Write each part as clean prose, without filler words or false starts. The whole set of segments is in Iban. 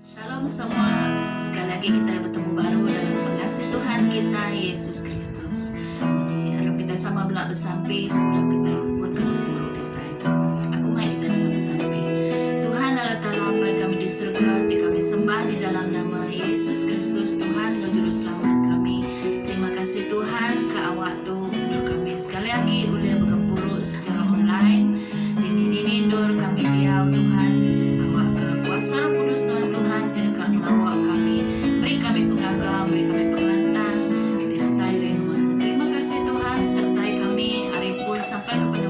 Shalom semua, sekali agi kitai betemu baru dalam pengasih Tuhan kitai Yesus Kristus. Jadi arap kitai sama bela besampi sebedau kitai ngepun ke gempuru kitai. Aku mai kitai dalam besampi. Tuhan Allah Taala Apai kami di surga ti kami sembah di dalam nama Yesus Kristus Tuhan enggau Juruselamat kami. Terima kasih Tuhan ke awak tu endur kami sekali agi ulih begempuru secara online. Dini-dini endur kami diau Tuhan, awakka kuasa Roh Kudus Nuan Tuhan ti deka ngelawa kami, meri kami pengaga, meri kami pengelantang ti datai ari Nuan. Terima kasih Tuhan sertai kami ari pun sampai ke penemu.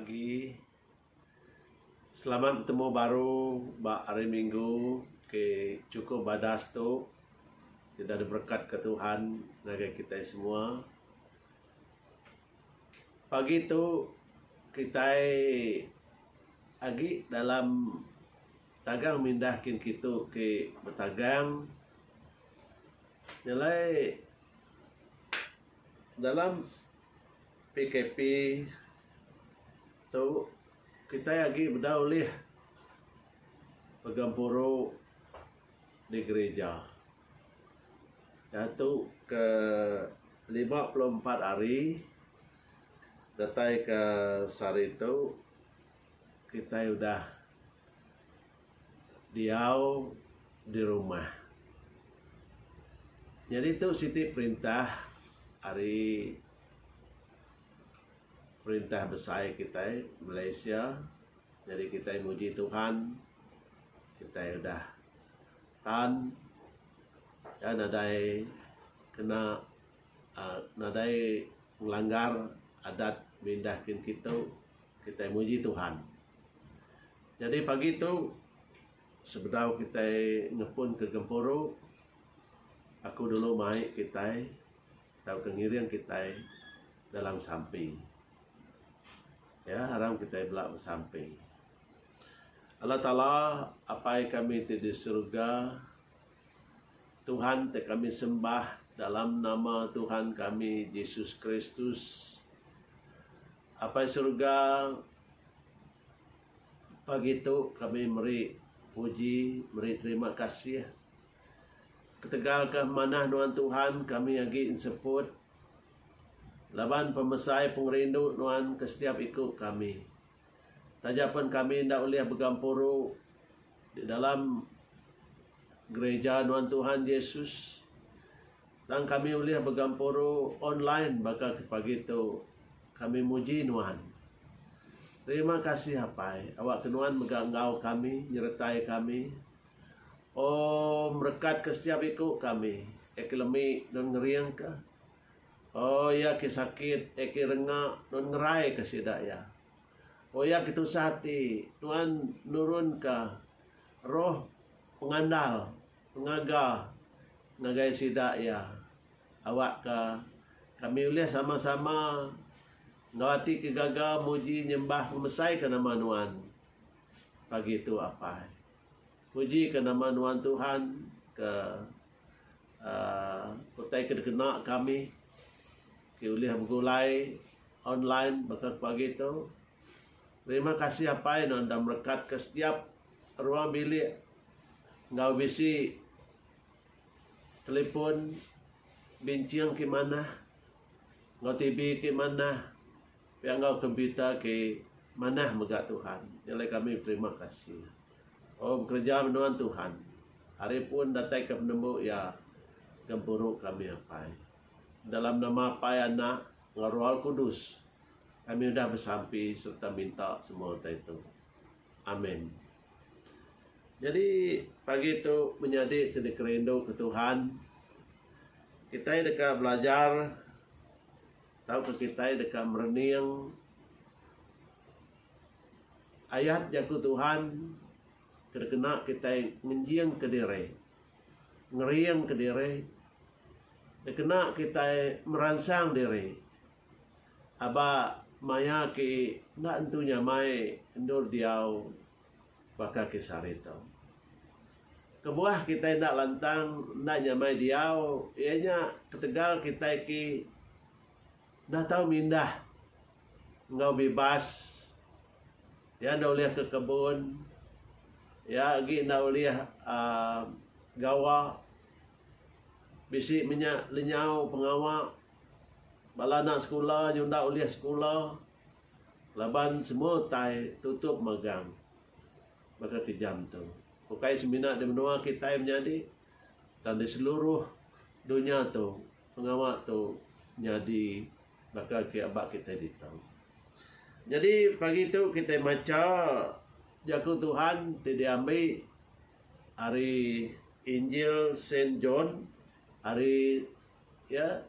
pagi. Selamat betemu baru ba hari minggu ke chukup badas tu ti udah diberekatka Tuhan ngagai kitai semua. Pagi tu kitai agi dalam tagang mindah kin kitu ke betagang nyelai dalam PKP tu kitai agi bedau ulih begempuru di gerija. Diatu ke 54 hari datai ke sehari tu kitai udah diau di rumah. Nyadi tu siti perintah ari perintah besai kitai Malaysia. Nyadi kitai muji Tuhan kitai udah tan iya nadai kena uhh nadai ngelanggar adat mindah kin kitu kitai muji Tuhan. Nyadi pagi tu sebedau kitai ngepun ke gempuru aku dulu mai kitai tauka ngiring kitai dalam sampi. Ya aram kitai bela besampi. Allah Taala Apai kami ti di surga Tuhan ti kami sembah dalam nama Tuhan kami Jesus Kristus. Apai surga Pagi tu kami meri puji, meri terima kasih ketegal ka manah nuan Tuhan kami agi enseput laban pemesai pengerindu nuan ke setiap iku kami. Taja pen kami enda ulih begampuru di dalam gereja nuan Tuhan Jesus tang kami ulih begampuru online baka ke pagi tu. Kami muji nuan. Terima kasih apai awak ke nuan mega enggau kami nyeretai kami. Oh merekat ke setiap iku kami eki lemi nuan ngering ka. Oh iya ke sakit eki renga nuan ngerai ka sida iya. Oh iya ke tusah ati nuan nurun ka roh pengandal pengaga ngagai sida iya. Awakka kami ulih sama-sama enggau ati ke gaga muji nyembah ngemesaika nama Nuan pagi tu Apai. Pujika nama Nuan Tuhan ke uhh utai ke dikena kami ke ulih begulai online baka ke pagi tu. Terima kasih Apai nuan udah merekatka setiap ruang bilik enggau bisi Telefon binching ke manah enggau TV ke manah pia enggau komputer ke manah mega Tuhan. Nya alai kami beterima kasih. Oh bekereja menuan Tuhan. Hari pun datai ke penembu iya gempuru kami apai. Dalam nama Apai Anak enggau Roh Kudus kami udah besampi sereta minta semua utai tu. Amen. Nyadi pagi tu menyadi ti dikerinduka Tuhan, kitai deka belajar tauka kitai deka merening ayat jaku Tuhan ke dikena kitai ngenjingka diri, ngeringka diri, dikena kitai meransang diri aba maya ke enda entu nyamai endur diau. Baka ke sehari tu. Kebuah kitai enda lantang enda nyamai diau iya nya ketegal kitai ke enda tau mindah enggau bibas iya enda ulih ke kebun iya agi enda ulih uhh gawa bisi menya lenyau pengawa bala anak sekula nyunda ulih sekula. Laban semua utai tutup magang baka ke jam tu. Ukai semina di menua kitai menyadi tang di seluruh dunya tu pengawa tu nyadi baka ke aba kitai ditu. Nyadi pagi tu kitai macha jaku Tuhan ti diambi ari Injil Saint John ari iya.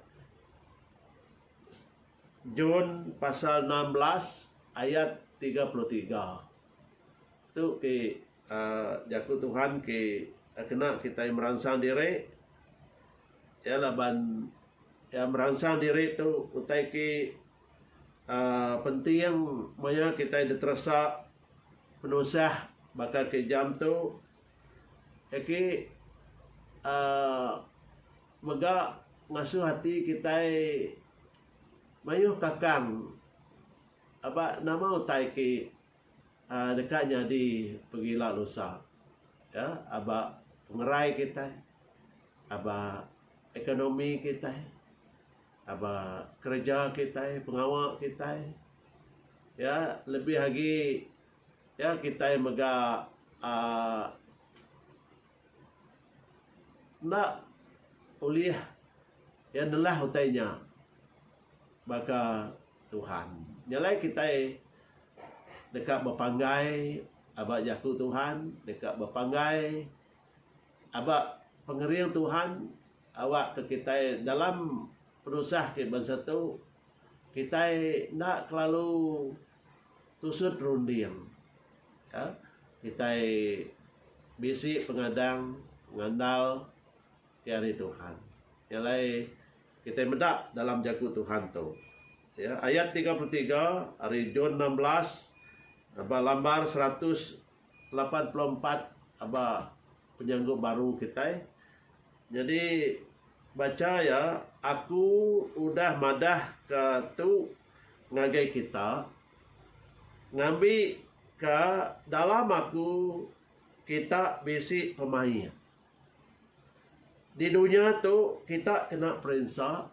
John pasal 16 ayat. 33. Tu ke jaku Tuhan ke kena kitai meransang diri iya laban iya meransang diri tu utai ke uhh penting maya kitai diteresa penusah baka ke jam tu agi uhh mega ngasuh ati kitai mayuh kakang aba nama utai ke uhh deka nyadi pegila lusa ya aba pengerai kitai aba ekonomi kitai aba kereja kitai pengawa kitai ya lebih agi ya kitai mega uhh enda ulih iya nelah utai nya baka Tuhan. Nya alai kitai deka bepanggai aba jaku Tuhan, deka bepanggai aba pengering Tuhan awakka kitai dalam penusah ti bansa tu kitai enda kelalu tusut runding. Kitai bisi pengadang ngandal ti ari Tuhan. Nya alai kitai meda dalam jaku Tuhan tu. Ya, ayat 33 ari John 16 ba lambar 184 aba penyanggup baru kitai. Nyadi bacha iya, aku udah madah ke tu ngagai kita ngambi ka dalam aku kita bisi pemaik. Di dunya tu kita kena perinsa,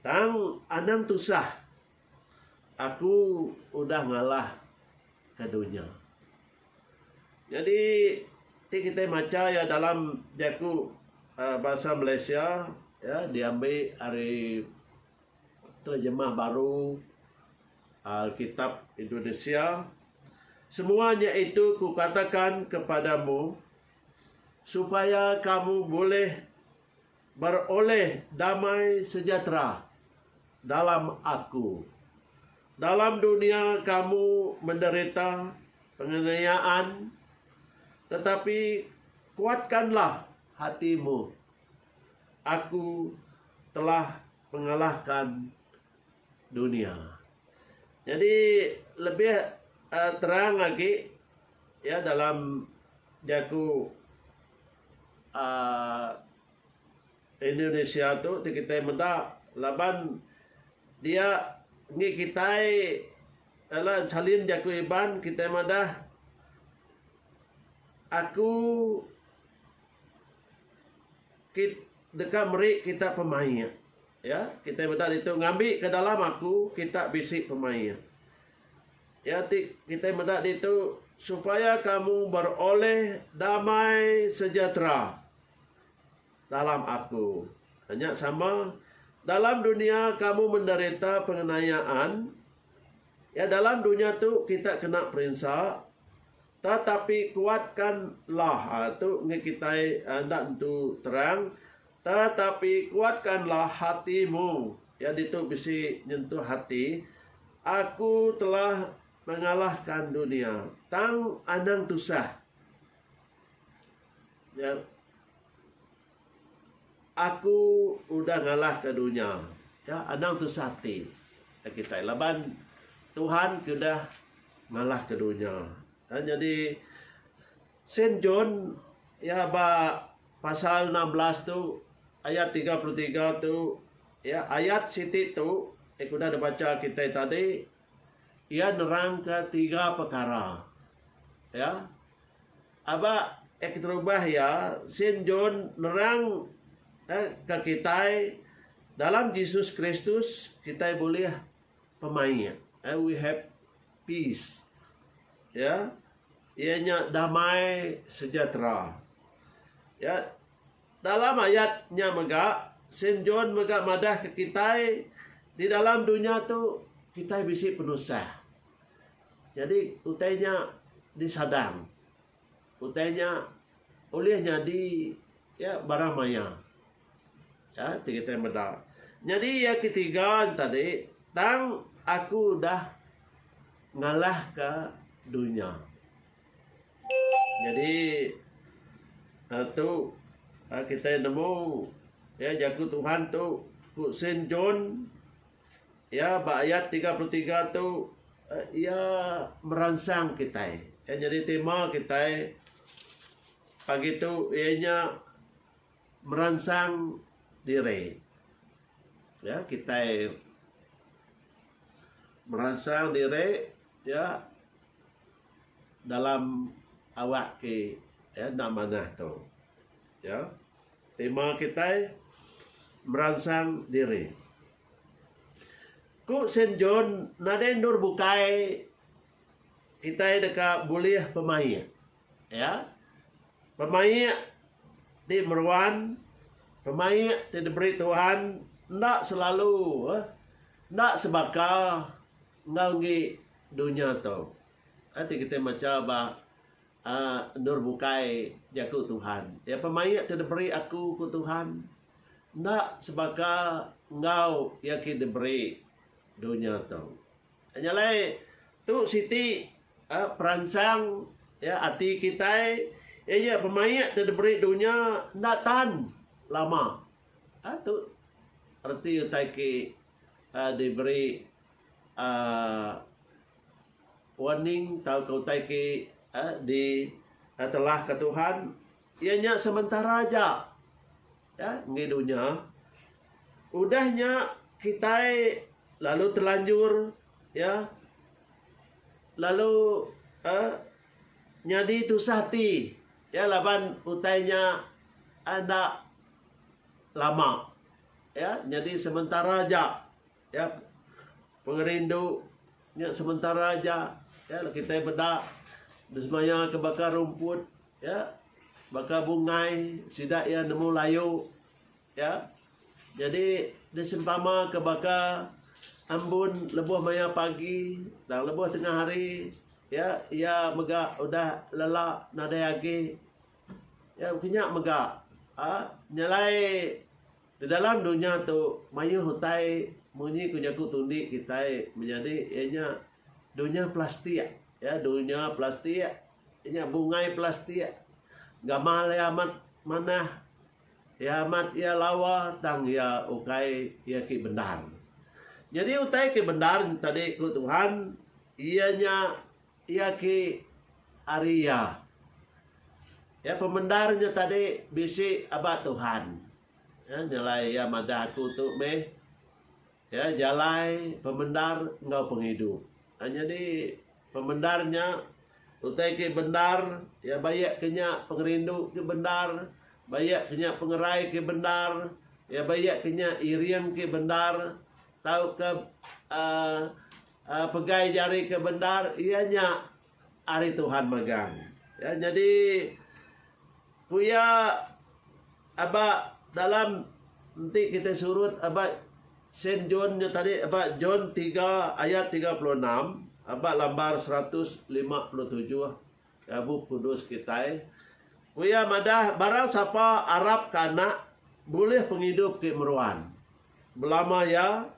tang anang tusah. Aku udah ngalah ke dunya. Nyadi ti kitai macha iya dalam jaku bahasa Malaysia iya diambi ari terjemah baru Alkitab Indonesia. Semuanya itu kukatakan kepadamu supaya kamu boleh beroleh damai sejahtera dalam aku. Dalam dunia kamu menderita penganiayaan, tetapi kuatkanlah hatimu. Aku telah mengalahkan dunia. Jadi lebih uh, terang lagi ya dalam jaku uhh Indonesia tu ti kitai meda laban dia ngi kitai dalam salin jaku Iban kitai madah aku deka meri kita pemaik ya kitai meda ditu ngambi ke dalam aku kita bisi pemaik. Iya ti kitai meda ditu supaya kamu beroleh damai sejahtera dalam aku. Nya sama dalam dunia kamu menderita pengenayaan. Ya dalam dunya tu kita kena perinsa tetapi kuatkanlah ha, tu ngi kitai enda entu terang tetapi kuatkanlah hatimu. Ya ditu bisi nyentuh hati. Aku telah mengalahkan dunia. Tang anang tusah. Ya. Aku udah ngalahka dunya. Ya, anang tusah ati kitai laban Tuhan ke udah ngalahka dunya. Ya, jadi Saint John ya ba pasal 16 tu ayat 33 tu Ya, ayat siti tu ti udah dibacha kitai tadi iya nerangka tiga pekara. Ya. Aba eh keterubah iya, Saint John nerang eh ke kitai dalam Jesus Kristus kitai bulih pemaik. Eh we have peace. Ya. Iya nya damai sejahtera. Ya. Dalam ayat nya mega, Saint John mega madahka kitai di dalam dunya tu kitai bisi penusah. Nyadi utai nya disadang. Utai nya ulih nyadi ya barang maya. Ya ti kitai meda. Nyadi iya ketiga tadi tang aku udah. ngalahka dunya. Nyadi tu kitai nemu iya jaku Tuhan tu ku Saint John iya ba ayat 33 tu iya meransang kitai. Iya nyadi tema kitai pagi tu iya nya meransang diri. Ya kitai meransang diri ya dalam awak ke enda manah tu. Ya. Tema kitai meransang diri. Ku Saint John nadai endur bukai kitai deka bulih pemaik. Ya. Pemaik ti meruan, pemaik ti diberi Tuhan enda selalu enda sebaka enggau enggi dunya tu. Ti kitai macha ba aaa endur bukai jaku Tuhan. Ya pemaik ti diberi aku ku Tuhan enda sebaka enggau iya ke diberi dunya tu. Nya alai tu siti peransang ati kitai iya nya pemaik ti diberi dunya enda tan lama. Tu reti utai ke diberi uhh warning tauka utai ke di telahka Tuhan iya nya sementara aja enggi dunya. Udah nya kitai lalu telanjur iya lalu uhh nyadi tusah ati iya laban utai nya enda lama iya nyadi sementara aja iya pengerindu nya sementara aja iya kitai meda besemaya ke baka rumput iya baka bungai sida iya nemu layu. Ya. Nyadi disempama ke baka ambun lebuh maya pagi tang lebuh tengah hari ya iya mega udah lelak nadai agi. Ya kinya mega aaa nyelai di dalam dunya tu mayuh utai munyi ku jaku tundi kitai menyadi iya nya dunya plastik ya dunya plastik iya nya bungai plastik gamal iya amat manah. Iya amat iya lawa tang iya ukai iya ke bendar. Nyadi utai ke bendar tadi ku Tuhan iya nya iya ke ari iya. Iya pemendar nya tadi bisi aba Tuhan. Ya nyelai iya madah aku tu meh ya jalai pemendar enggau pengidup. Nyadi pemendar nya Utai ke bendar, iya baik ke nya pengerindu ke bendar, baik ke nya pengerai ke bendar, iya baik ke nya iring ke bendar tauka uhh pegai jari ke bendar iya nya ari Tuhan magang. Ya nyadi ku iya aba dalam enti kitai surut aba Saint John nya tadi aba John tiga ayat 36 aba lambar 157 Bup Kudus kitai. Ku iya madah barang sapa arap ke anak bulih pengidup ti meruan belama iya.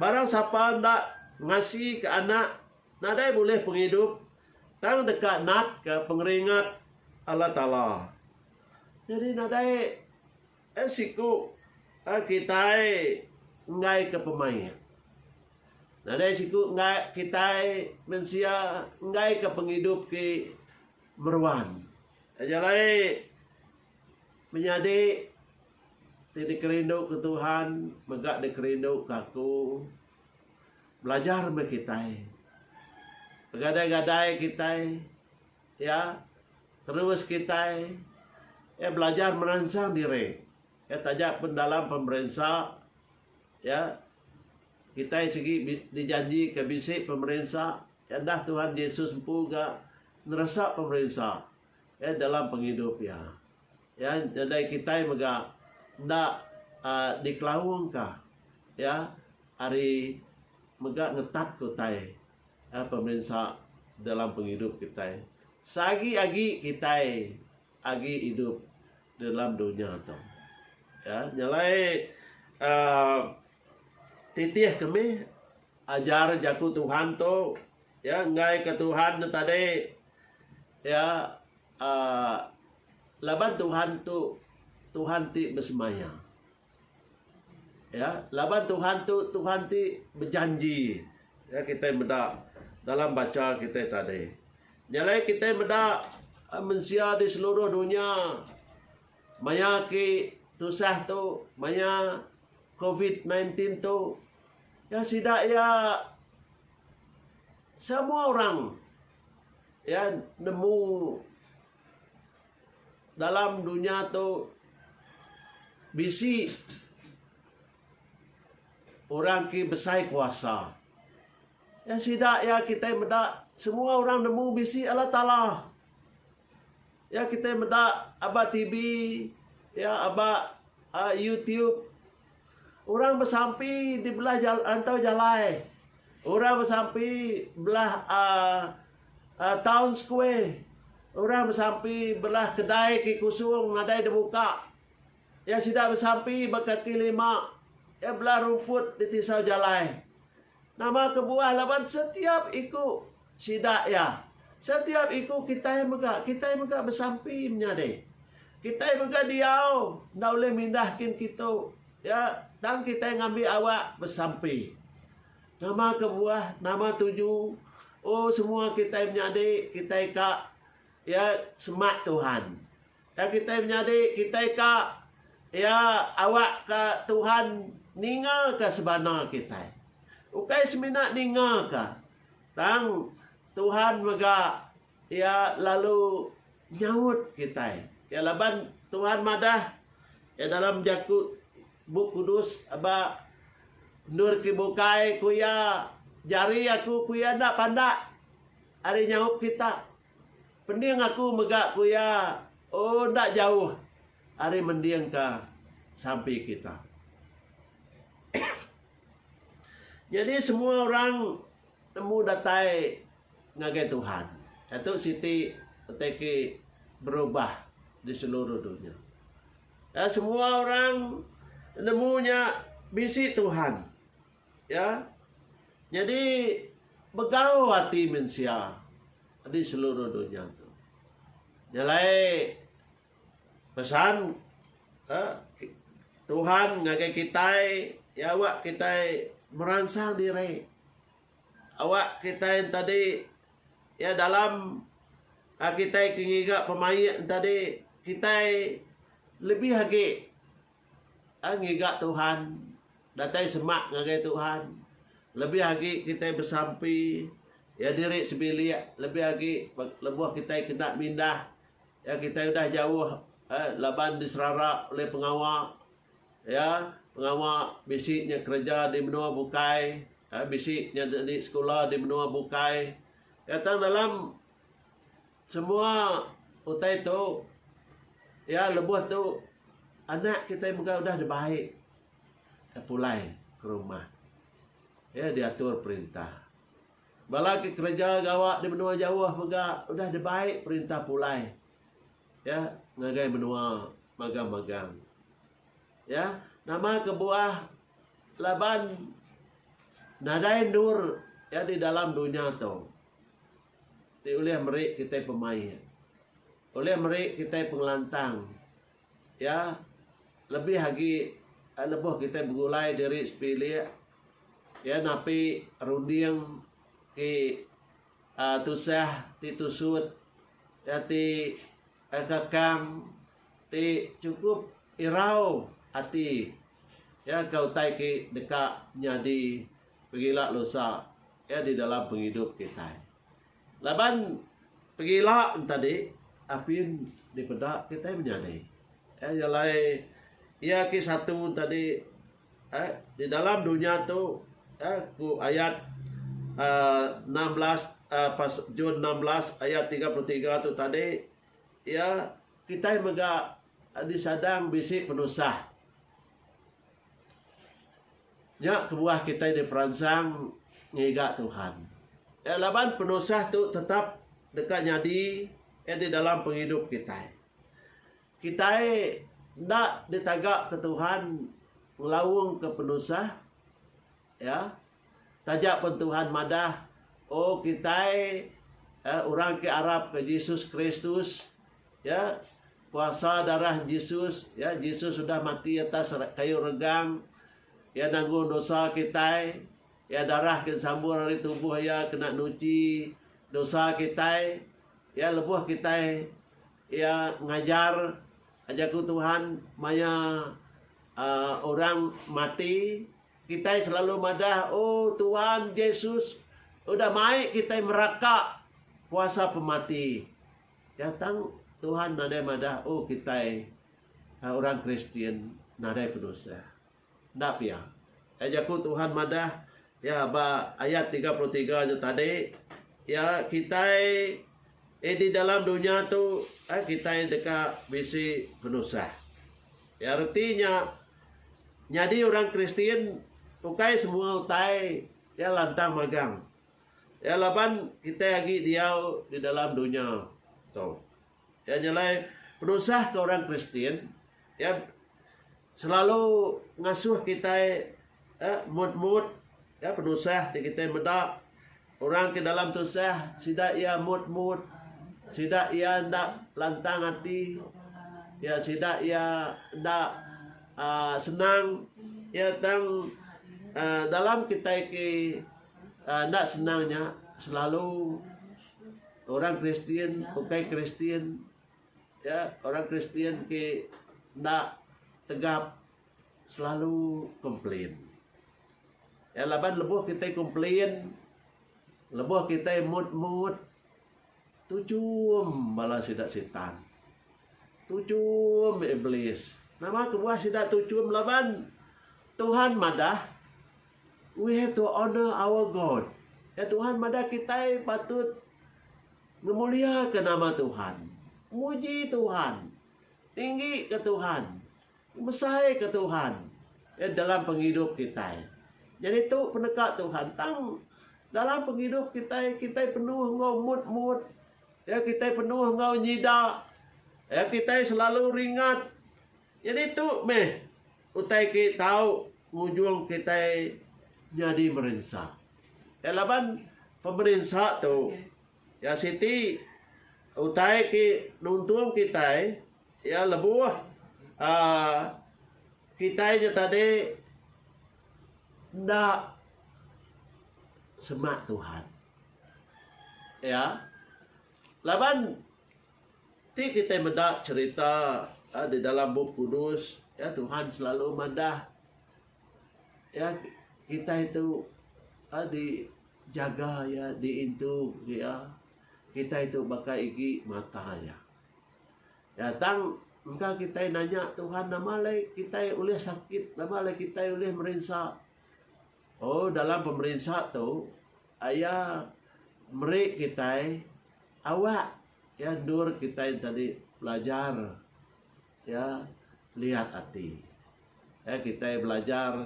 Barang sapa enda ngasi ke anak nadai bulih pengidup tang deka nat ke pengeringat Allah Taala. Jadi nadai Eh siku kitai enggai ke pemaik. Nadai siku enggai kitai mensia enggai ke pengidup ti meruan. Nya alai menyadi ti dikerindu ke Tuhan mega dikerindu ke aku belajar meh kitai. Begadai-gadai kitai iya Terus kitai iya belajar meransang diri. Iya taja pen dalam pemerinsa iya kitai sigi dijanjika bisi pemerinsa iya enda Tuhan Jesus empu ga neresa pemerinsa iya dalam pengidup iya. Iya nadai kitai mega enda aaa dikelaungka iya ari mega ngetatka utai. Pemerinsa dalam pengidup kitai. Seagi-agi kitai agi idup dalam dunya tu. Ya, nya alai uhh titih ke mih ajar jaku Tuhan tu. Ya enggai ke Tuhan ne tadi ya uhh laban Tuhan tu Tuhan ti besemaya. Ya laban Tuhan tu Tuhan ti bejanji. Ya kitai meda dalam bacha kitai tadi. Nya alai kitai meda mensia di seluruh dunya maya ke tusah tu maya covid 19 tu ya sida iya semua orang ya nemu dalam dunya tu bisi orang ke besai kuasa. Ya sida ya kitai meda semua orang nemu bisi Allah Taala. Ya kitai meda aba TV ya aba uhh YouTube orang besampi di belah rantau jalai. Orang besampi belah uhh town square. Orang besampi belah kedai ke kusung nadai dibuka. Iya sida besampi ba kaki lima iya belah rumput di tisau jalai. Nama kebuah laban setiap iku sida iya, setiap iku kitai mega, kitai mega besampi menyadi. Kitai mega diau enda ulih mindah kin kitu iya tang kitai ngambi awak besampi. Nama kebuah, nama tuju oh semua kitai menyadi kitai ka iya semak Tuhan. Tang kitai menyadi kitai ka iya awak ka Tuhan ninga ka sebana kitai. Ukai semina ninga ka, tang Tuhan mega iya lalu nyaut kitai. Iya laban Tuhan madah iya dalam jaku Bup Kudus ba endur ke bukai ku iya, Jari aku ku iya enda pandak ari nyaup kita. Pending aku mega ku iya, oh enda jauh ari mendingka sampi kita. Nyadi semua orang nemu datai ngagai Tuhan. Atu siti utai ke berubah di seluruh dunya. Ya, semua orang nemu nya bisi Tuhan. Ya. Nyadi begau ati mensia di seluruh dunya tu. Nya alai pesan uhh Tuhan ngagai kitai iya awak kitai meransang diri. Awak kitai tadi iya dalam uhh kitai ke ngiga pemaik tadi kitai lebih agi Ai ngiga Tuhan, datai semak ngagai Tuhan. Lebih agi kitai besampi iya diri sebilik, lebih agi lebuh kitai kena mindah iya kitai udah jauh uhh laban diserara ulih pengawa iya pengawa bisi nya kereja di menua bukai uhh bisi nya di sekula di menua bukai. Iya tang dalam Semua utai tu iya lebuh tu anak kitai mega udah dibai pulai ke rumah. Iya diatur perintah. Bala ke kereja gawa di menua jauh mega udah dibai perintah pulai iya ngagai menua magang-magang. Iya nama kebuah laban nadai endur iya di dalam dunya tu. Ti ulih meri kitai pemaik. Ulih meri kitai pengelantang. Ya, lebih agi lebuh kitai begulai diri sebilik, ya napi runding ti uhh tusah, ti tusut, ya ti kekang, ti chukup irau ati ya ke utai ti deka nyadi pegila lusa. Iya di dalam pengidup kitai. Laban pegila tadi apin dipeda kitai menyadi. Iya alai iya ke satu tadi eh di dalam dunya tu eh ku ayat uhh 16 uhh pas John 16 ayat 33 tu tadi iya kitai mega disadang bisi penusah. Nya kebuah kitai diperansang ngiga Tuhan. Ya laban penusah tu tetap deka nyadi di dalam pengidup kitai. Kitai enda ditaga ke Tuhan ngelaungka penusah ya. Taja pun Tuhan madah. Oh kitai eh, orang ke arap ke Jesus Kristus ya kuasa darah Jesus ya Jesus udah mati atas kayu regang ya nanggung dosa kitai ya darah ke sambur ari tubuh iya kena nuchi dosa kitai ya lebuh kitai iya ngajar jaku Tuhan maya uhh orang mati Kitai selalu madah, Oh Tuhan Jesus udah mai kitai meraka kuasa pemati. Ya tang Tuhan nadai madah, oh kitai orang Kristian nadai penusah. Enda pia. Ya jaku Tuhan madah ya ba ayat 33 nya tadi, ya kitai eh di dalam dunya tu eh kitai deka bisi penusah. Ya reti nya Nyadi orang Kristian ukai semua utai iya lantang magang. Iya laban kitai agi diau di dalam dunya tu. Iya nyelai penusah ke orang Kristian iya selalu ngasuh kitai eh mut-mut iya penusah ti kitai meda orang ke dalam tusah sida iya mut-mut sida iya enda lantang ati iya sida iya enda uhh senang iya tang uhh dalam kitai ke uhh enda senang nya selalu orang Kristian ukai Kristian iya orang Kristian ke enda tegap selalu complain. Ya laban lebuh kitai complain, lebuh kitai mut-mut tuchum bala sida sitan. Tuchum iblis. Nama kebuah sida tuchum laban Tuhan madah we have to honor our God. Ya Tuhan madah kitai patut ngemuliaka nama Tuhan. Muji Tuhan. Tinggi ke Tuhan. Besai ke Tuhan dalam pengidup kitai. Nyadi tu peneka Tuhan. Tang dalam pengidup kitai, kitai penuh enggau mut-mut. Ya kitai penuh enggau nyida. Ya kitai selalu ringat. Nyadi tu meh utai ke tau ngujung kitai nyadi merinsa. Ya laban pemerinsa tu ya siti utai ke nuntung kitai Iya lebuh uhh kitai nya tadi enda semak Tuhan. Iya laban ti kitai meda cherita di dalam bup kudus iya Tuhan selalu madah iya kitai tu dijaga iya diintu iya kitai tu baka igi mata iya. Ya tang engka kitai nanya Tuhan nama alai kitai ulih sakit, nama alai kitai ulih merinsa. Oh dalam pemerinsa tu aya meri kitai awak ya endur kitai tadi belajar ya liat ati. Ya kitai belajar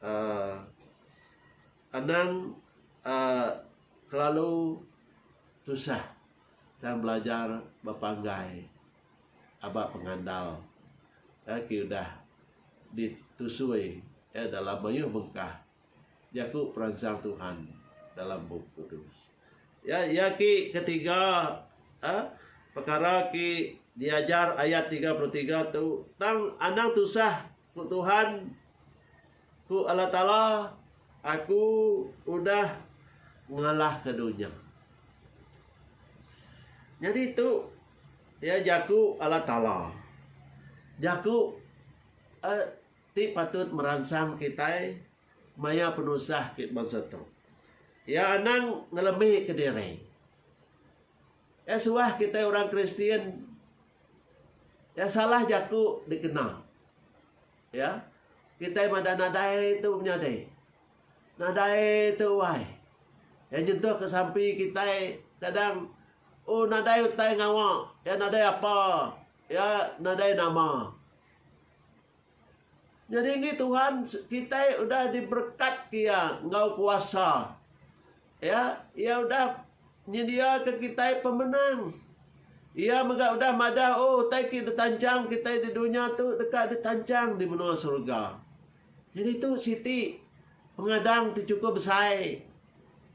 uhh anang uhh kelalu tusah. Tang belajar bepanggai aba pengandal ke udah ditusui dalam mayuh bengkah jaku peransang Tuhan dalam Bup Kudus. Ya, iya ke ketiga pekara ke diajar ayat 33 tu, tang anang tusah ku Tuhan, ku Allah Taala, aku udah ngalahka dunya. Nyadi tu iya jaku Allah Taala. Jaku uhh ti patut meransang kitai maya penusah ti bansa tu. Iya anang ngelemi kediri. Iya suah kitai orang Kristian iya salah jaku dikena. Ya. Kitai madah nadai tu menyadi. Nadai tu wai. Iya nyentuh ke sampi kitai kadang oh nadai utai ngawa, iya nadai apa, iya nadai nama. Nyadi enggi Tuhan kitai udah diberekat ke iya enggau kuasa. Iya, iya udah nyendiaka kitai pemenang. Iya mega udah madah oh utai ke ditanchang kitai di dunya tu deka ditanchang di menua surga. Nyadi tu siti pengadang ti chukup besai.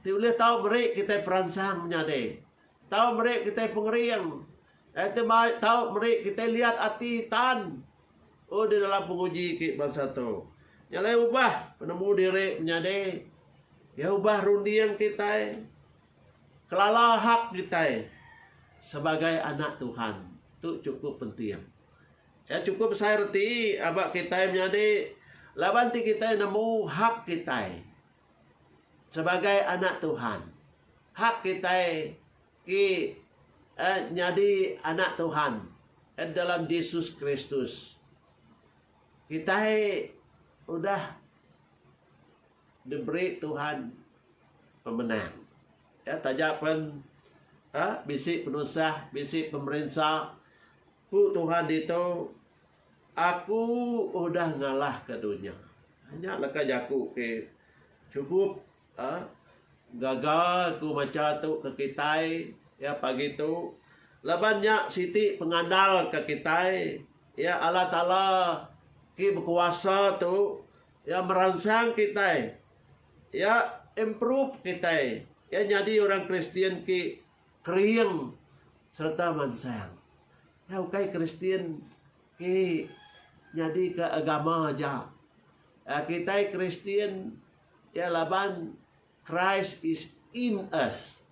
Ti ulih tau meri kitai peransang menyadi. Tau meri kitai pengering. Eh ti tau meri kitai liat ati tan. Oh di dalam penguji ki bansa tu. Nya alai ubah penemu diri menyadi. Ya ubah runding kitai. Kelala hak kitai sebagai anak Tuhan. Tu chukup penting. Ya chukup besai reti aba kitai menyadi laban ti kitai nemu hak kitai sebagai anak Tuhan. Hak kitai Ki eh nyadi anak Tuhan eh dalam Jesus Kristus. Kitai udah diberi Tuhan pemenang. Ya taja pen eh bisi penusah, bisi pemerinsa ku Tuhan ditu aku udah ngalahka dunya. Nya leka jaku ke chukup A Gaga ku macha tu ke kitai iya pagi tu laban nya siti pengandal ke kitai iya Allah Taala ti bekuasa tu iya meransang kitai iya improve kitai iya nyadi orang Kristian ti kering sereta mansang. Iya ukai Kristian ti nyadi ke agama aja. Kitai Kristian Iya laban Christ is in us.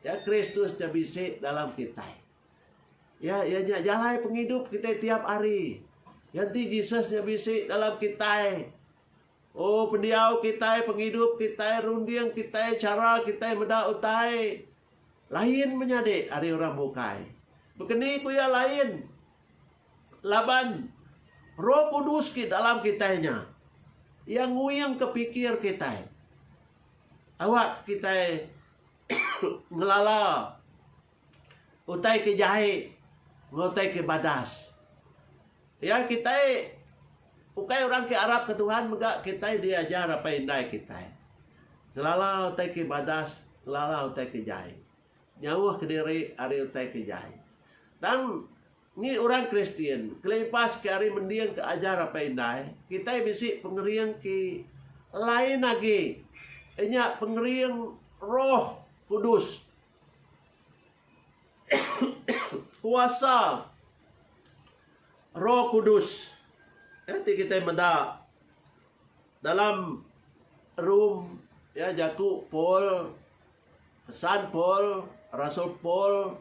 Ya Kristus nya bisi dalam kitai. Ya iya nya jalai pengidup kitai tiap hari. Ya enti Jesus nya bisi dalam kitai. Oh pendiau kitai, pengidup kitai, runding kitai, chara kitai meda utai lain menyadi ari orang bukai. Bekeni ku iya lain? Laban Roh Kudus ke dalam kitai nya, iya nguingka pikir kitai. Awak kitai ngelala utai ke jai enggau utai ke badas. Iya kitai ukai orang ke arapka Tuhan mega kitai diajar apai indai kitai. Ngelala utai ke badas, ngelala utai ke jai. Nyauh kediri ari utai ke jai. Tang Ngi orang Kristian, kelipas ke ari mending ke ajar apai indai, kitai bisi pengering ke lain agi, iya nya pengering Roh Kudus. Kuasa Roh Kudus. Enti kitai meda dalam room iya jaku Paul, pesan Paul, Rasul Paul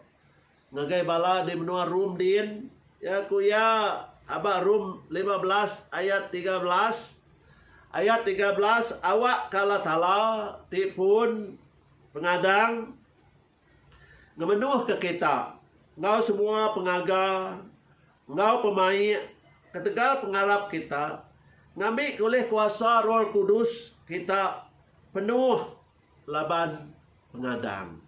Ngagai bala di menua Rom din, ya ku iya aba Rom 15 ayat 13, ayat 13 awak ka Allah Taala ti pun pengadang ngemenuhka kita enggau semua pengaga enggau pemaik ketegal pengarap kita ngambika ulih kuasa Roh Kudus kita penuh laban pengadang.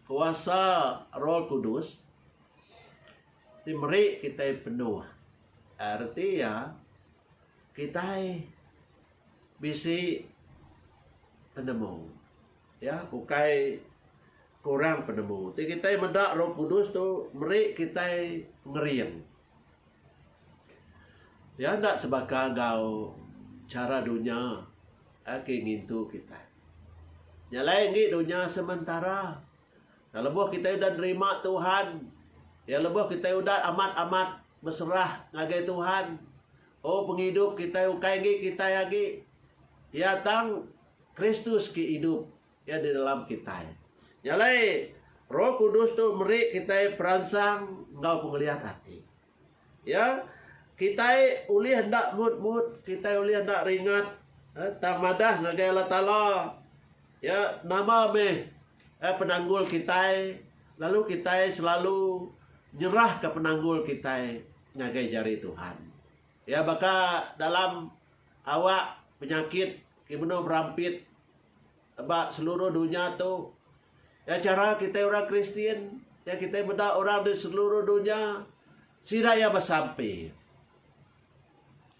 Kuasa Roh Kudus ti meri kitai penuh. Reti iya kitai bisi penemu. Ya ukai kurang penemu. Ti kitai meda Roh Kudus tu meri kitai pengering. Iya enda sebaka enggau chara dunya ke ngintu kitai. Nya alai enggi dunya sementara. Tang lebuh kitai udah nerima Tuhan, iya lebuh kitai udah amat-amat beserah ngagai Tuhan, oh pengidup kitai ukai enggi kitai agi. Iya tang Kristus ke idup iya di dalam kitai. Nya alai Roh Kudus tu meri kitai peransang enggau pengeliat ati. Ya, kitai ulih enda mut-mut, kitai ulih enda ringat tang madah ngagai Allah Taala ya nama meh penanggul kitai lalu kitai selalu nyerahka penanggul kitai ngagai jari Tuhan. Ya baka dalam awak penyakit ke benung berampit ba seluruh dunya tu ya chara kitai orang Kristian ya kitai meda orang di seluruh dunya sida iya besampi.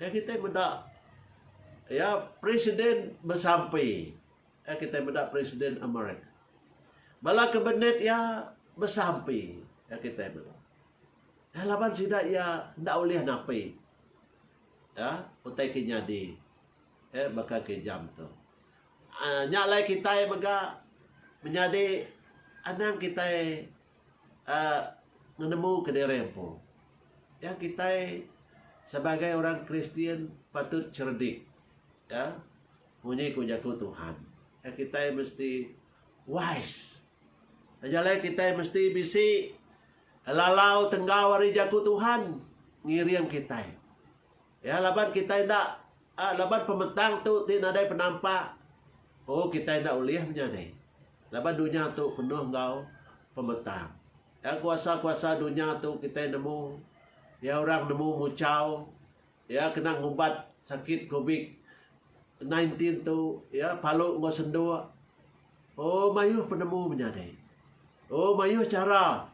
Ya kitai meda ya presiden besampi. Ya kitai meda presiden Amerika. Bala kabinet iya besampi. Ya kitai meda. Ya laban sida iya enda ulih napi ya utai ke nyadi. Eh baka ke jam tu. Nya alai kitai mega menyadi anang kitai uhh ngenemu kediri empu. Ya kitai sebagai orang Kristian patut cerdik ya munyi ku jaku Tuhan. Ya kitai mesti wise. Nya alai kitai mesti bisi lalau tenggau ari jaku Tuhan ngiring kitai. Ya laban kitai enda laban pemetang tu ti nadai penampak oh kitai enda ulih menyadi laban dunya tu penuh enggau pemetang. Ya kuasa-kuasa dunya tu kitai nemu ya orang nemu muchau ya kena ngubat sakit covid 19 tu ya palu enggau senduk oh mayuh penemu menyadi. Oh mayuh chara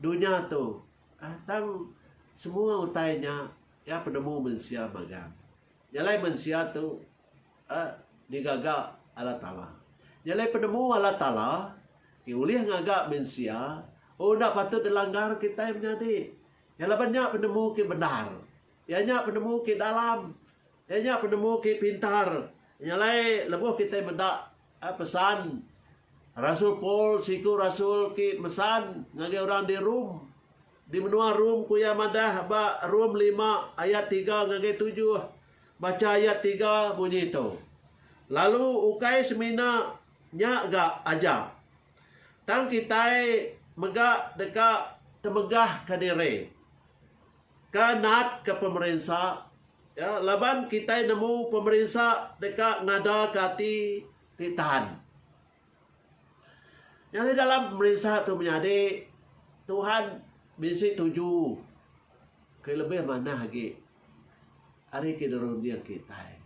dunya tu. Tang semua utai nya iya penemu mensia magang. Nya alai mensia tu digaga Allah Taala. Nya alai penemu Allah Taala ti ulih ngaga mensia oh enda patut dilanggar kitai menyadi. Iya laban nya penemu ke bendar. Iya nya penemu ke dalam. Iya nya penemu ke pintar. Nya alai lebuh kitai meda pesan Rasul Paul siku rasul ke mesan ngagai orang di Rome. Di menua Rome ku iya madah ba Rome lima ayat tiga ngagai tujuh. Bacha ayat tiga munyi tu. Lalu ukai semina nya ga aja. Tang kitai mega deka temegahka diri. Ke natka pemerinsa ya laban kitai nemu pemerinsa deka ngadaka ati ti tan. Nyadi dalam pemerinsa tu menyadi Tuhan bisi tuju ke lebih manah agi ari ke dirunding kitai.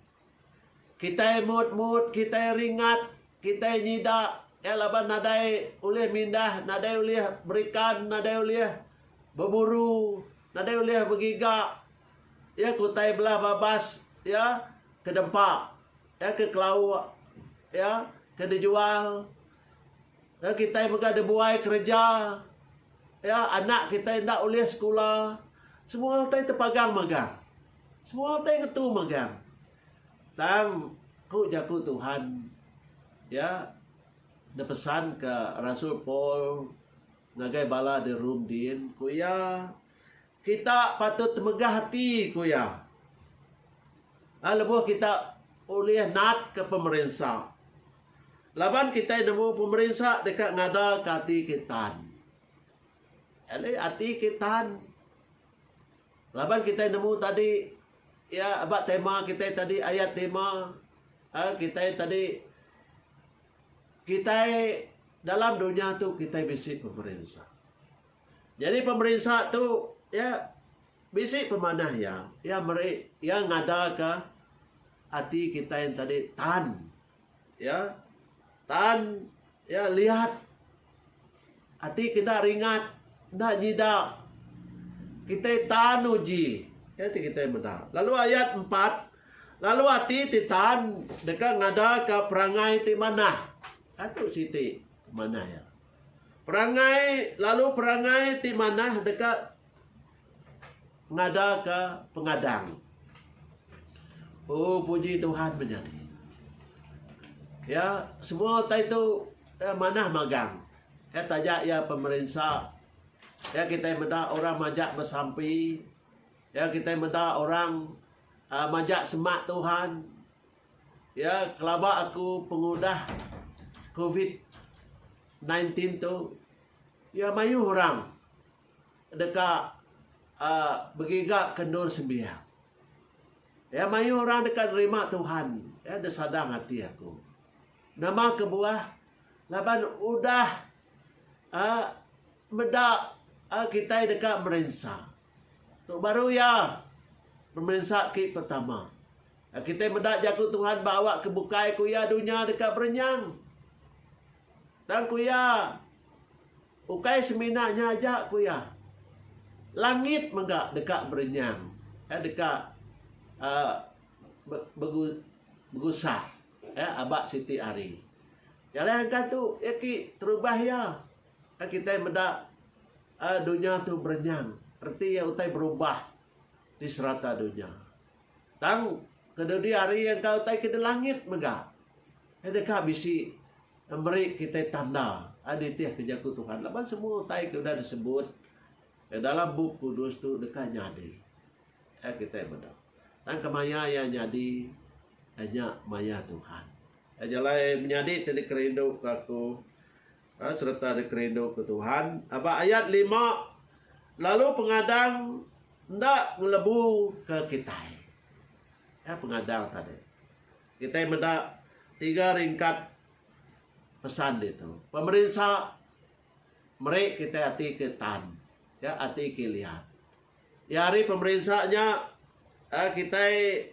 Kitai mut-mut, kitai ringat, kitai nyida iya laban nadai ulih mindah, nadai ulih berikan, nadai ulih beburu, nadai ulih begiga. Iya ke utai belah babas iya ke dempa, iya ke kelauk, iya ke dijual. Iya kitai mega dibuai kereja. Iya anak kitai enda ulih sekula. Semua utai tepagang magang. Semua utai ngetu magang. Tang ku jaku Tuhan iya dipesanka Rasul Paul ngagai bala di Rome din, ku iya, Kita patut temegah ati, ku iya. A Lebuh kita ulih natka pemerinsa. Laban kitai nemu pemerinsa deka ngadaka ati kitan. Alai ati kitan. Laban kitai nemu tadi iya ba tema kitai tadi ayat tema kitai tadi kitai dalam dunya tu kitai bisi pemerinsa. Jadi pemerinsa tu iya bisi pemanah iya, iya meri iya ngadaka ati kitai tadi tan ya tan ya liat Ati ke enda ringat, enda nyida. Kitai tan uji. Ya ti kitai meda. Lalu ayat empat, lalu ati ti tan deka ngadaka perangai ti manah. Atu siti manah iya. Perangai lalu perangai ti manah deka ngadaka pengadang. Oh puji Tuhan menyadi. Ya, semua utai tu ya, manah magang. Ya taja ya pemerinsa. Ya kitai meda orang majak besampi. Ya kitai meda orang uh, majak semak Tuhan. Ya kelaba aku pengudah COVID 19 tu ya mayuh orang deka begiga ke endur sembiang. Ya mayuh orang deka nerima Tuhan ya da sadang ati aku. Nama kebuah laban udah uhh meda uhh kitai deka merinsa. Tu baru iya pemerinsa ti pertama. Kitai meda jaku Tuhan ba awak ke bukai ku iya dunya deka berenyang. Tang ku iya Ukai semina nya aja ku iya, langit mega deka berenyang, deka begusah aba siti hari. Jalai angka tu iya ti terubah iya kitai meda dunya tu berenyang reti iya utai berubah di serata dunya. Tang. Ke dudi hari engka utai ke di langit mega deka bisi meri kitai tanda nitihka jaku Tuhan laban semua utai ke udah disebut dalam Bup Kudus tu deka nyadi. Kitai meda. Tang kemaya iya nyadi nya maya Tuhan. Nya alai menyadi ti dikerinduka aku sereta dikerinduka Tuhan ba ayat lima lalu pengadang enda ngelebuka kitai. Ya pengadang tadi. Kitai meda tiga ringkat pesan ditu. Pemerinsa meri kitai ati ke tan, ya ati ke liat. Ya ari pemerinsa nya kitai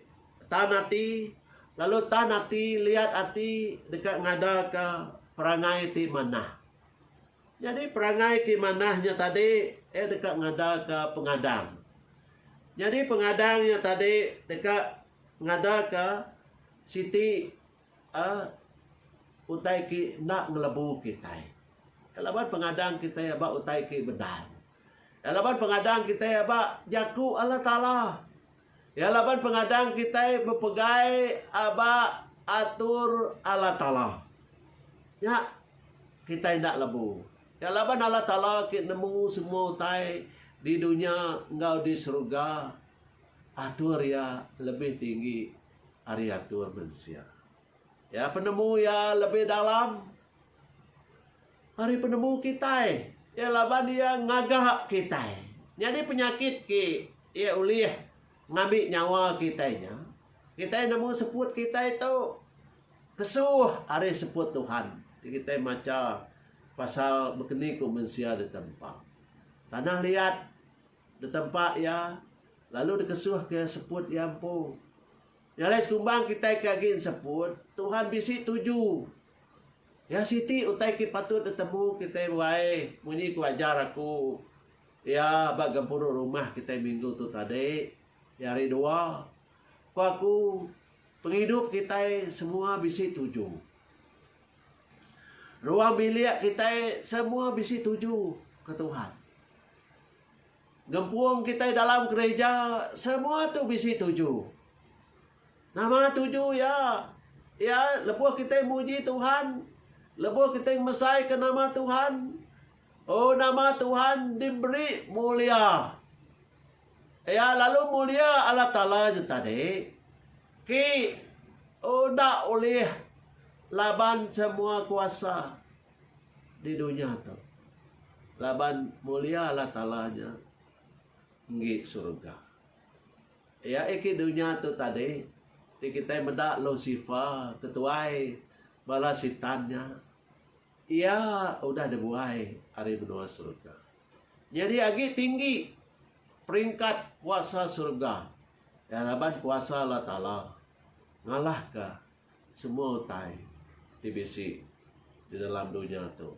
tan ati lalu tan ati liat ati deka ngadaka perangai ti manah. Nyadi perangai ti manah nya tadi iya deka ngadaka pengadang. Nyadi pengadang nya tadi deka ngadaka siti uhh utai ti enda ngelebu kitai. Laban pengadang kitai aba utai ti bendar. Laban pengadang kitai aba jaku Allah Taala. Iya laban pengadang kitai bepegai aba atur Allah Taala. Nya kitai enda lebu. Iya laban Allah Taala ke nemu semua utai di dunya enggau di seruga, atur Iya lebih tinggi ari atur mensia. Iya penemu Iya lebih dalam ari penemu kitai. Iya laban Iya ngaga kitai. Nyadi penyakit ke Iya ulih ngambi nyawa kitai nya. Kitai nemu seput kitai tu kesuh ari seput Tuhan ti kitai macha pasal bekeni ku mensia ditempa. Tanah liat ditempa iya lalu dikesuhka seput iya empu. Nya alai sekumbang kitai ke agi enseput, Tuhan bisi tuju. Iya siti utai ke patut ditemu kitai wai munyi ku ajar aku. Iya ba gempuru rumah kitai minggu tu tadi, iya hari dua. Ku aku, pengidup kitai semua bisi tuju. Ruang bilik kitai semua bisi tuju ke Tuhan. Gempung kitai dalam gereja semua tu bisi tuju. Nama tuju iya? Iya lebuh kitai muji Tuhan, lebuh kitai ngemesaika nama Tuhan, Oh nama Tuhan diberi mulia. Iya lalu mulia Allah Taala nya tadi ki enda ulih laban semua kuasa di dunya tu. Laban mulia Allah Taala nya enggi surga. Iya iki dunya tu tadi ti kitai meda Lucifer ketuai bala sitan nya. Iya udah dibuai ari menua serega. Nyadi agi tinggi peringkat kuasa serega iya laban kuasa Allah Taala ngalahka semua utai ti bisi di dalam dunya tu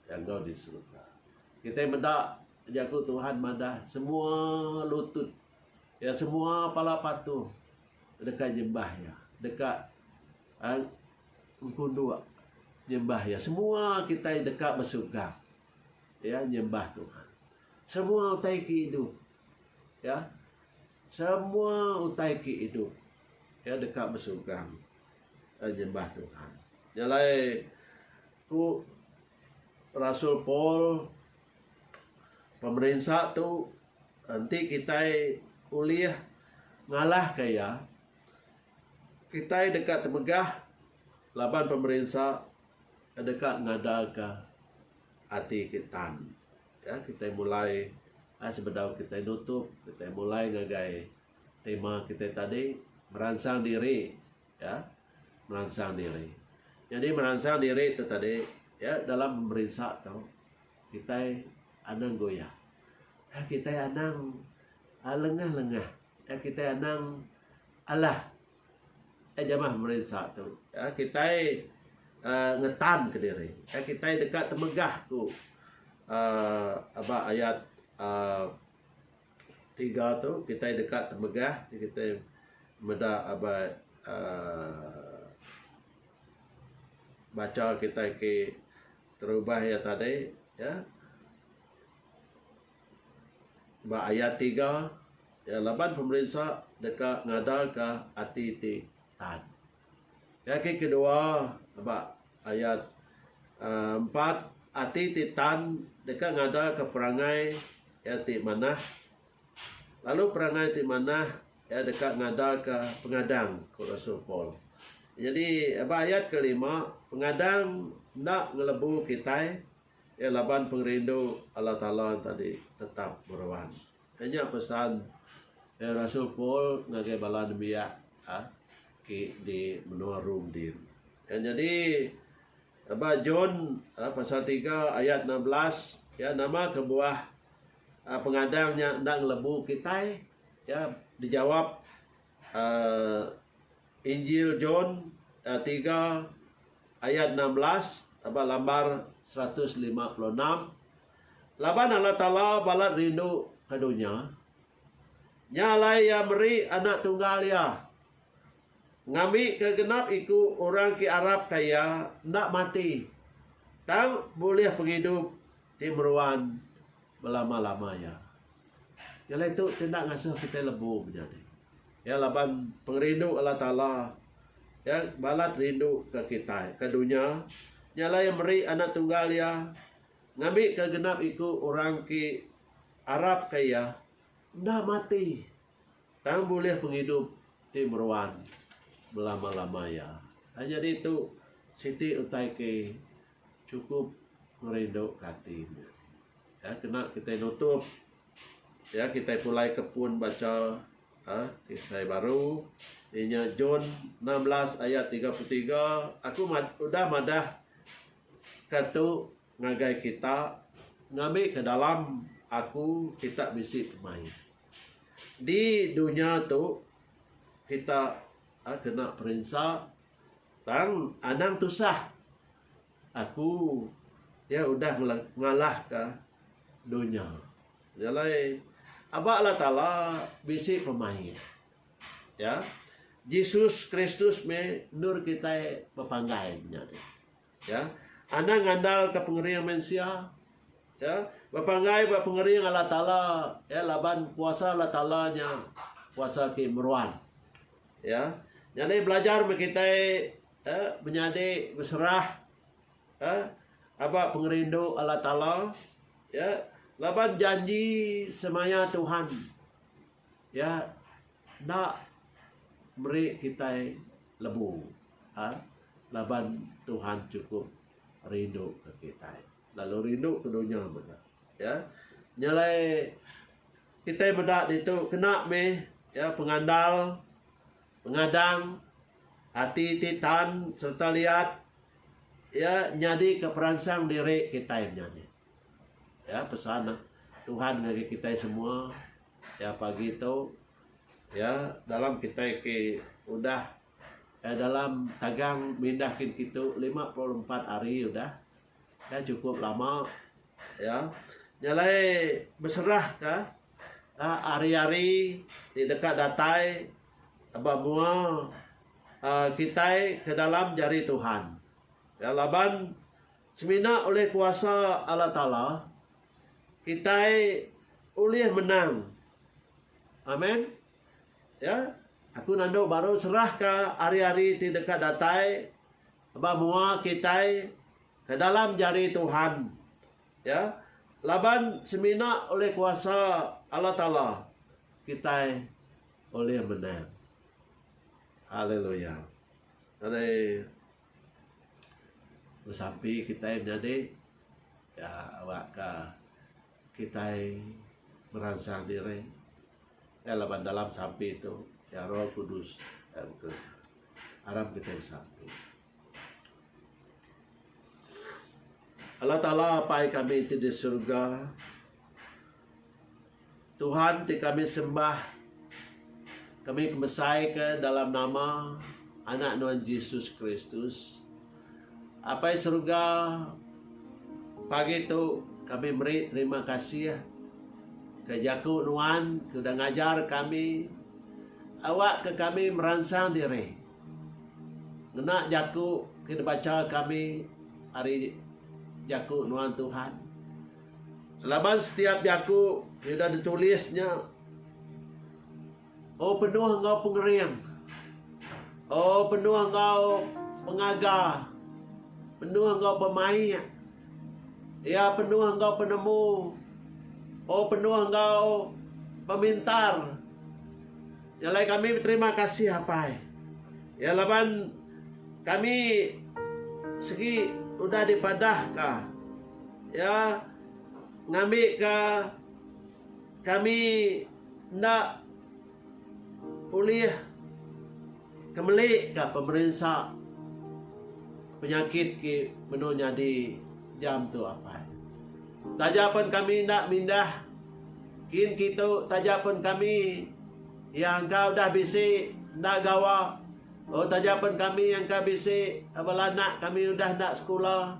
enggau di serega. Kitai meda jaku Tuhan madah semua lutut iya semua pala patuh deka nyembah iya deka Engkunduk nyembah Iya. Semua kitai deka besugang ya nyembah Tuhan. Semua utai ke idup ya. Semua utai ke idup ya deka besugang nyembah Tuhan. Nya alai ku Rasul Paul pemerinsa tu enti kitai ulih ngalahka iya Kitai deka temegah laban pemerinsa deka ngadaka ati kitan. Ya, kitai mulai sebedau kitai nutup, kitai mulai ngagai tema kitai tadi meransang diri ya, meransang diri. Nyadi meransang diri tu tadi ya dalam pemerinsa tu kitai anang goyah. Kitai anang lengah-lengah. Ya kitai anang alah eh jamah merinsa tu. Ya kitai uhh ngetan kediri. Ya kitai deka temegah ku uhh aba ayat uhh tiga tu kitai deka temegah kitai meda aba uhh bacha kitai ke terubah iya tadi ya. Ba ayat tiga. Ya laban pemerinsa deka ngadaka ati ti tan. Ya ke kedua ba ayat empat ati ti tan deka ngadaka perangai iya ti manah lalu perangai ti manah iya deka ngadaka pengadang, ku Rasul Paul. Nyadi ba ayat kelima pengadang enda ngelebu kitai iya laban pengerindu Allah Taala tadi tetap meruan. Nya pesan Rasul Paul ngagai bala nembiak ke di menua Rome din. Nyadi ba John pasal tiga ayat 16 iya nama kebuah pengadang nya enda ngelebu kitai iya dijawab uhh Injil John tiga ayat 16 ba lambar 156. Laban Allah Taala balat rindu ke dunya, nya alai Iya meri Anak Tunggal Iya, ngambika genap iku orang ke arapka Iya enda mati, tang bulih pengidup ti meruan belama-lama iya. Nya alai tu ti enda ngasuh kitai lebu menyadi. Iya laban pengerindu Allah Taala iya balat rindu ke kitai, ke dunya, nya alai Iya meri Anak Tunggal Iya, Ngambika genap iku orang ke arapka iya enda mati tang bulih pengidup ti meruan belama-lama iya. Nyadi tu siti utai ke chukup ngerinduka ati nya. Ya kena kitai nutup ya kitai pulai ke pun bacha uhh kitai baru inya John 16 ayat 33 aku udah madah Ka tu ngagai kita ngambika dalam aku kita bisi pemaik. Di dunya tu kita kena perinsa tang anang tusah. Aku iya udah ngalahka dunya. Nya alai aba Allah Taala bisi pemaik. Ya. Jesus Kristus meh endur kitai bepanggai nya deh. Ya. Anang ngandalka pengering mensia. Ya. Bepanggai ba pengering Allah Taala ya laban kuasa Allah Taala nya kuasa ti meruan. Ya. Nyadi belajar meh kitai ya menyadi beserah ya aba pengerindu Allah Taala ya laban janji semaya Tuhan. Iya enda meri kitai lebu uhh laban Tuhan chukup rindu ke kitai lalu rindu ke dunya mega ya. Nya alai kitai meda ditu kena mih ya pengandal pengadang ati ti tan sereta liat iya nyadika peransang diri kitai menyadi. Ya pesan Tuhan ngagai kitai semua. Ya pagi tu ya dalam kitai ke udah ya dalam tagang mindah kin kitu 54 hari udah ya cukup lama ya. Nya alai beserah ka hari-hari ti deka datai ba mua kitai ke dalam jari Tuhan. Ya laban semina oleh kuasa Allah Taala Kitai ulih menang. Amen. Ya. Aku nandu baru serahka hari-hari ti deka datai ba mua kitai ke dalam jari Tuhan. Ya. Laban semina oleh kuasa Allah Taala kitai ulih menang. Haleluya. Nadai Besampi kitai menyadi ya awakka kitai meransang diri ya laban dalam sampi tu ya Roh Kudus ya bekereja. Aram kitai besampi. Allah Taala Apai kami ti di surga Tuhan ti kami sembah, kami kemesaika dalam nama Anak Nuan Jesus Kristus. Apai Seruga, pagi tu kami meri terima kasih ke jaku Nuan ke udah ngajar kami awakka kami meransang diri ngena jaku ke dibacha kami ari jaku Nuan Tuhan. Laban setiap jaku ti udah ditulis nya. Oh penuh enggau pengering. Oh penuh enggau pengaga. Penuh enggau pemaik. Iya penuh enggau penemu. Oh penuh enggau pemintar. Nya alai kami beterima kasih apai. Iya laban kami segi udah dipadahka iya ngambika kami enda ulih kemelika pemerinsa penyakit ke menu nyadi jam tu apai. Taja pen kami enda mindah kin kitu taja pen kami iya engka udah bisi enda gawa oh taja pen kami engka bisi bala anak kami udah enda sekula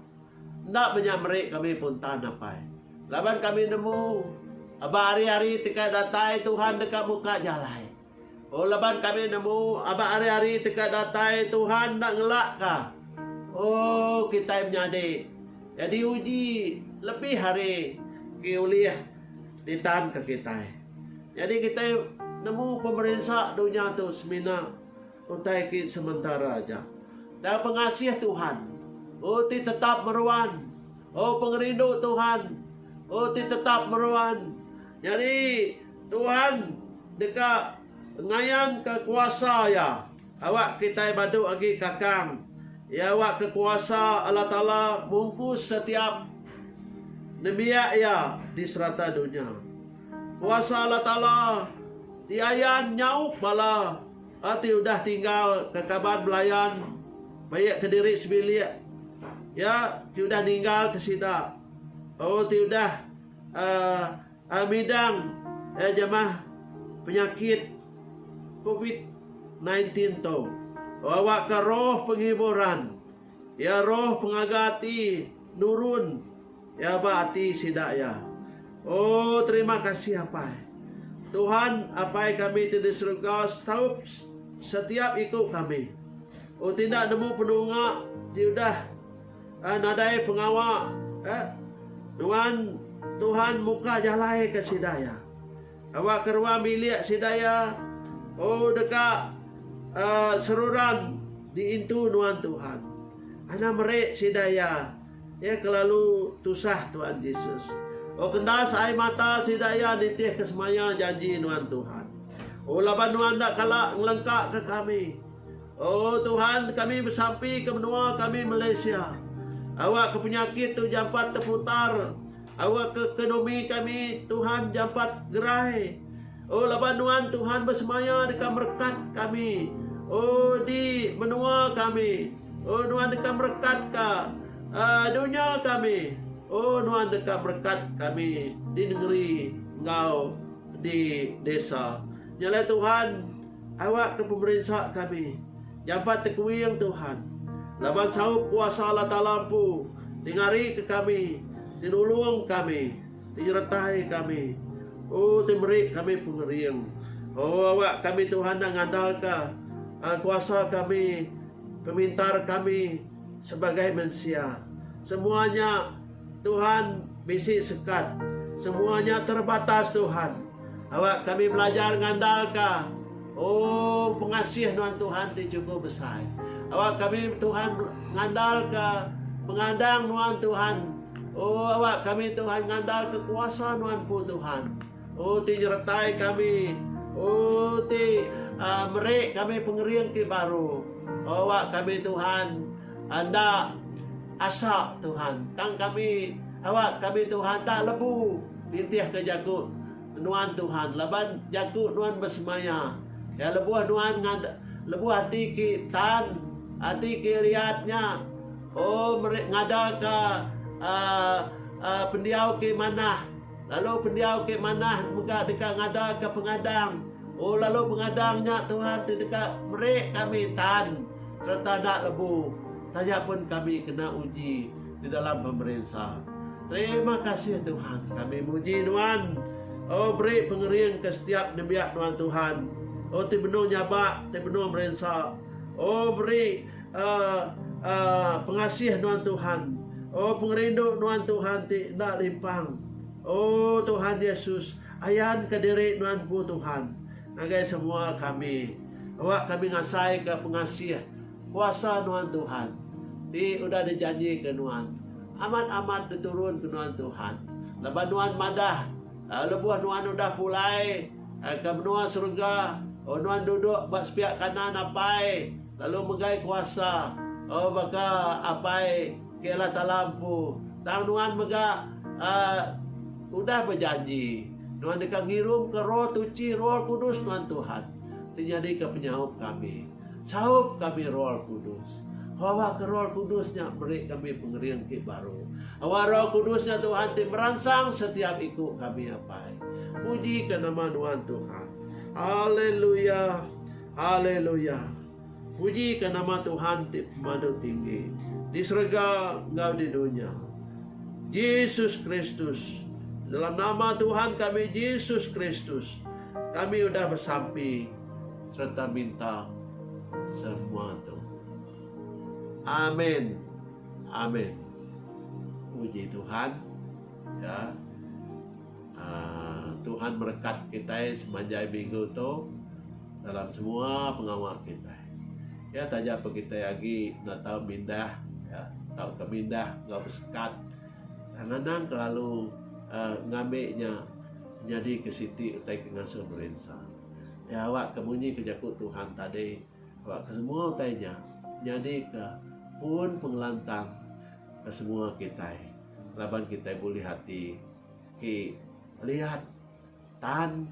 enda menya meri kami puntan apai. Laban kami nemu aba hari-hari ti ka datai Tuhan deka muka jalai. Oh laban kami nemu aba hari-hari ti ka datai Tuhan enda ngelakka. Oh kitai menyadi nyadi uji lebih hari ke ulih ditanka kitai. Nyadi kitai nemu pemerinsa dunya tu semina utai ke sementara aja. Tang pengasih Tuhan, oh ti tetap meruan. Oh pengerindu Tuhan, oh ti tetap meruan. Nyadi Tuhan deka ngayanka kuasa Iya awak kitai badu agi kakang. Iya awakka kuasa Allah Taala mungkus setiap nembiak Iya di serata dunya. Kuasa Allah Taala ti ayan nyaup bala ti udah tinggal ke kaban belayan baik ke diri sebilik iya ti udah ninggalka sida. Oh ti udah uhh midang iya jamah penyakit covid 19 tu. Awakka roh penghiburan iya roh pengaga ati nurun iya ba ati sida iya. Oh terima kasih apai. Tuhan apai kami ti di serega saup setiap iku kami. Oh tinda nemu penunga ti udah Nadai pengawa nuan Tuhan muka jalai ke sida iya. Awakka ruang bilik sida iya oh deka seruran diintu nuan Tuhan. Anang meri sida iya iya kelalu tusah Tuhan Jesus. Oh kendas ai mata sida iya nitihka semaya janji nuan Tuhan. Oh laban nuan enda kala ngelengkaka kami. O Tuhan, kami besampi ke menua kami Malaysia. Awak ke penyakit tu jampat teputar. Awak ke ekonomi kami Tuhan jampat gerai. O laban nuan Tuhan besemaya deka merekat kami. O di menua kami. O nuan deka merekat ka uh, dunya kami. O nuan deka merekat kami di nengeri enggau di desa. Nya alai Tuhan Awak ke pemerinsa kami. Jampat tekuing Tuhan. Laban saup kuasa Allah Taala empu ti ngarika kami, ti nulung kami, ti nyeretai kami, oh ti meri kami pengering. Oh awak kami Tuhan enda ngandalka kuasa kami, pemintar kami sebagai mensia. Semua nya Tuhan bisi sekat. Semua nya terbatas Tuhan. Awak kami belajar ngandalka oh pengasih nuan Tuhan ti chukup besai. Awak kami Tuhan ngandalka pengadang nuan Tuhan. Oh awak kami Tuhan ngandalka kuasa nuan empu Tuhan. Oh ti nyeretai kami. Oh ti uh, meri kami pengering ti baru. Oh, awak kami Tuhan enda asa Tuhan. Tang kami awak kami Tuhan enda lebu nitihka jaku Nuan Tuhan laban jaku Nuan besemaya. Ya lebuh Nuan ngad lebuh ati ki tan ati ki liat nya oh meri ngadaka uhh uhh pendiau ki manah lalu pendiau ki manah mega deka ngadaka pengadang oh lalu pengadang nya Tuhan ti deka meri kami tan sereta enda lebu taja pun kami kena uji di dalam pemerinsa. Terima kasih Tuhan. Kami muji Nuan. Oh beri pengering ke setiap nembiak Nuan Tuhan. Oh ti benung nyabak, ti benung merinsa. Oh beri uh, uh, pengasih Nuan Tuhan. Oh pengerindu Nuan Tuhan ti enda limpang. Oh Tuhan Yesus, ayan ke diri Nuan empu Tuhan. ngagai semua kami. Awak kami ngasaika pengasih kuasa Nuan Tuhan ti udah dijanjika Nuan amat-amat diturunka Nuan Tuhan. Laban Nuan madah lebuh Nuan udah pulai ke menua serega, Nuan duduk ba sepiak kanan Apai lalu megai kuasa baka Apai ke Allah Taala empu. Tang Nuan mega udah bejanji, Nuan deka ngirumka Roh Tuchi, Roh Kudus Nuan Tuhan, ti nyadika penyaup kami. Saup kami Roh Kudus. Awakka Roh Kudus nya meri kami pengering ti baru. Awak Roh Kudus nya Tuhan ti meransang setiap iku kami Apai. Pujika nama Nuan Tuhan. Haleluya. Haleluya. Pujika nama Tuhan ti pemadu tinggi di serega enggau di dunya. Jesus Kristus, dalam nama Tuhan kami Jesus Kristus, kami udah besampi sereta minta semua tu. Amin. Amin. Puji Tuhan. Ya. Uh, Tuhan merekat kitai semanjai minggu tu dalam semua pengawa kitai. Ya taja pun kitai agi enda tau mindah ya tauka mindah enggau besekat tang anang kelalu uh, ngambi nya nyadi ke siti utai ke ngasuh merinsa. Ya awak ke munyi ke jaku Tuhan tadi awak ke semua utai nya nyadi ke pun pengelantang ke semua kitai laban kitai bulih ati Ti liat tan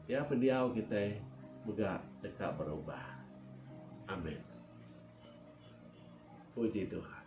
iya pendiau kitai mega deka berubah. Amen. Puji Tuhan.